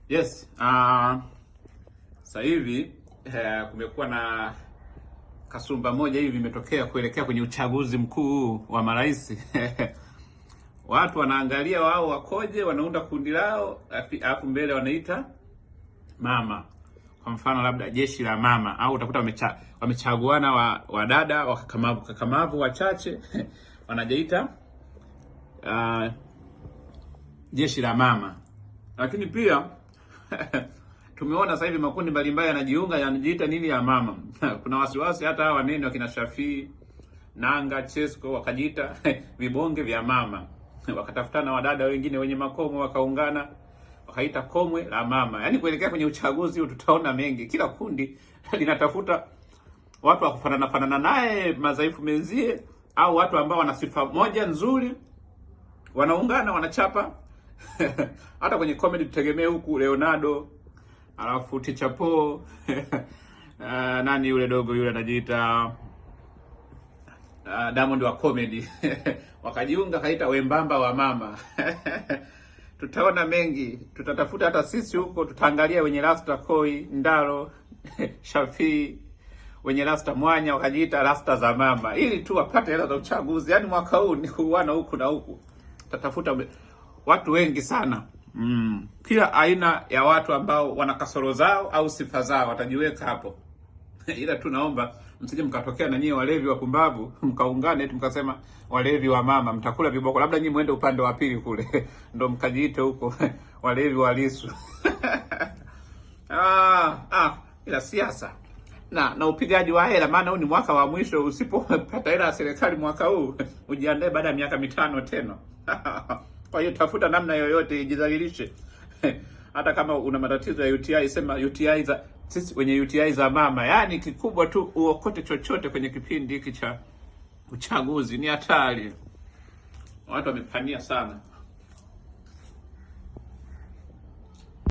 Yes, sasa hivi kumekuwa na kasumba moja hivi imetokea kuelekea kwenye uchaguzi mkuu wa marais. Watu wanaangalia wao wakoje, wanaunda kundi lao, alafu mbele wanaita mama. Kwa mfano labda jeshi la mama, au utakuta wamechaguana wadada wakakamavu kakamavu wachache wanajiita jeshi la mama. Lakini pia tumeona sasa hivi makundi mbalimbali yanajiunga yanajiita nini ya mama. Kuna wasiwasi hata hawa wanene wakina Shafii, Nanga, Chesko wakajiita vibonge vya mama. Wakatafutana wadada wengine wenye makomo wakaungana wakaita komwe la mama. Yaani kuelekea kwenye uchaguzi huu tutaona mengi. Kila kundi linatafuta watu wa kufanana fanana naye, madhaifu menzie, au watu ambao wana sifa moja nzuri, wanaungana wanachapa. Hata kwenye comedy tutegemee huku Leonardo, alafu Teacher Paul nani yule dogo yule anajiita Diamond wa comedy wakajiunga kaita wembamba wa mama. Tutaona mengi, tutatafuta hata sisi huko, tutaangalia wenye rasta Koi Ndaro Shafii, wenye rasta Mwanya wakajiita rasta za mama, ili tu wapate hela za uchaguzi. Yaani mwaka huu ni kuuana huku na huku, tutatafuta watu wengi sana Kila aina ya watu ambao wana kasoro zao au sifa zao watajiweka hapo. Ila tu naomba msije mkatokea na nyie walevi wapumbavu mkaungane eti mkasema walevi wa mama, mtakula viboko. Labda nyie muende upande wa pili kule ndo mkajiite huko walevi wa Lissu. Ila siasa na upigaji wa hela, maana huu ni mwaka wa mwisho. Usipopata hela ya serikali mwaka huu ujiandae baada ya miaka 5 tena. Kwa hiyo tafuta namna yoyote ijidhalilishe. Hata kama una matatizo ya UTI, sema UTI za sisi wenye UTI za mama. Yaani kikubwa tu uokote chochote kwenye kipindi hiki cha uchaguzi. Ni hatari, watu wamepania sana.